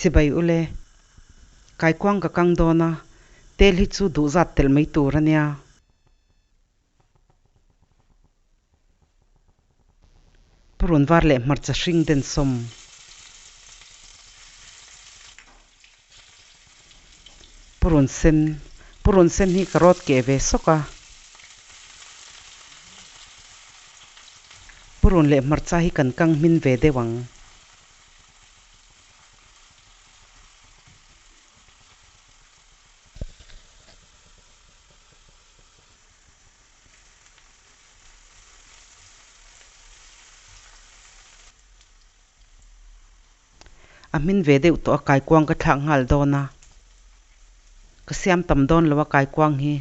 Chibai ule. Kaikuang ka kang dawn a, tel hi chu duh zat telh mai tur a nia. Purun var leh hmarcha hring den sawm. Purun sen, Purun sen hi ka rawt keh ve sawk a. Purun leh hmarcha hi kan kang hmin ve deuh ang. A hmin ve deuh tawh a kaikuang ka thlak nghal dawn a, ka siam tam dawn lo a kaikuang hi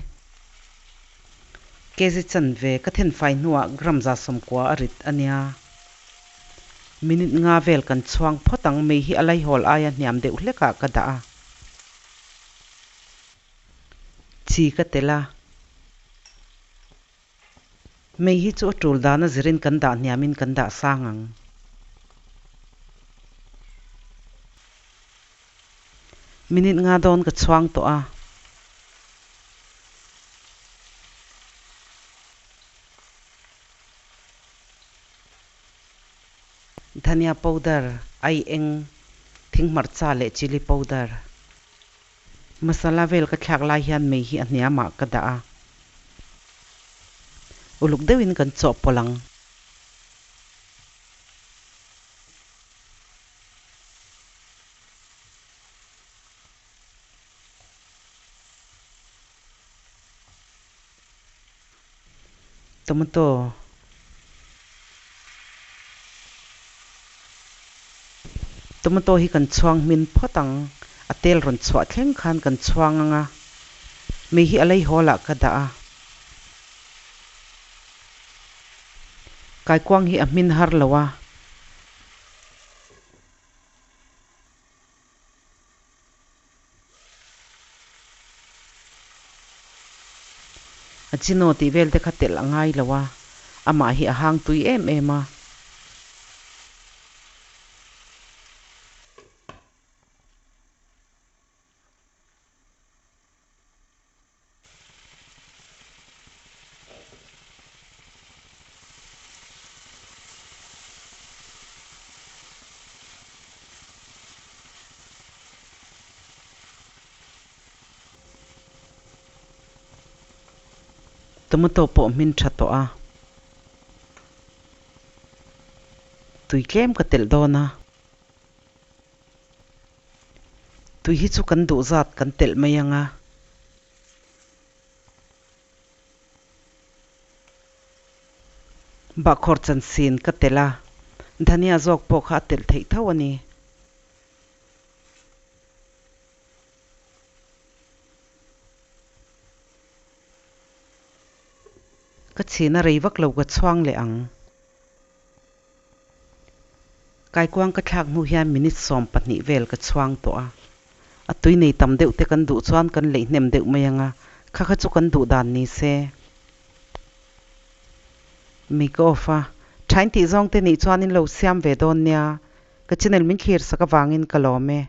kg chanve ka thenfai hnuah gram 190 a rit a nia. Minute nga vel kan chhuang phawt ang, mei hi a laihawl aia hniam deuh hlekah ka dah a. Chi ka tel a. Mei hi chu a tul dana zirin kan dah hniamin kan dah sang ang. Minute nga dawn ka chhuang tawh a. Dhania powder, ai eng, thinghmarcha leh chilli powder. Masala vel ka thlak lai hian mei hi a hniamah ka dah a. Uluk deuhin kan chawhpawlh ang. Tomato Tomato hi kan chhuang hmin phawt ang, a tel rawn chhuah thleng khan kan chhuang ang a, mei hi a lei hawl ah ka dah a. Kaikuang hi a hmin har lo a. A chino tih vel te kha telh a ngai lo a, amah hi a hang tui em em a. Tomato pawh hmin tha tawh a, tui tlem ka telh dawn a. Tui hi chu kan duh zat kan telh mai ang a. Bahkhawr chansin ka telh a, dhania zawk pawh kha a telh theih tho a ni. Ka chhina rei vak lo ka chhuang leh ang. Kaikuang ka thlak hnu hian minute 12 vel ka chhuang tawh a. A tui nei tam deuh te kan duh chuan kan leih hnem deuh mai ang a, kha kha chu kan duh dan ni se. Mi ka off a, thain tih zawng te nih chuan in lo siam ve dawn nia, ka channel min thlir sak avangin ka lawm e.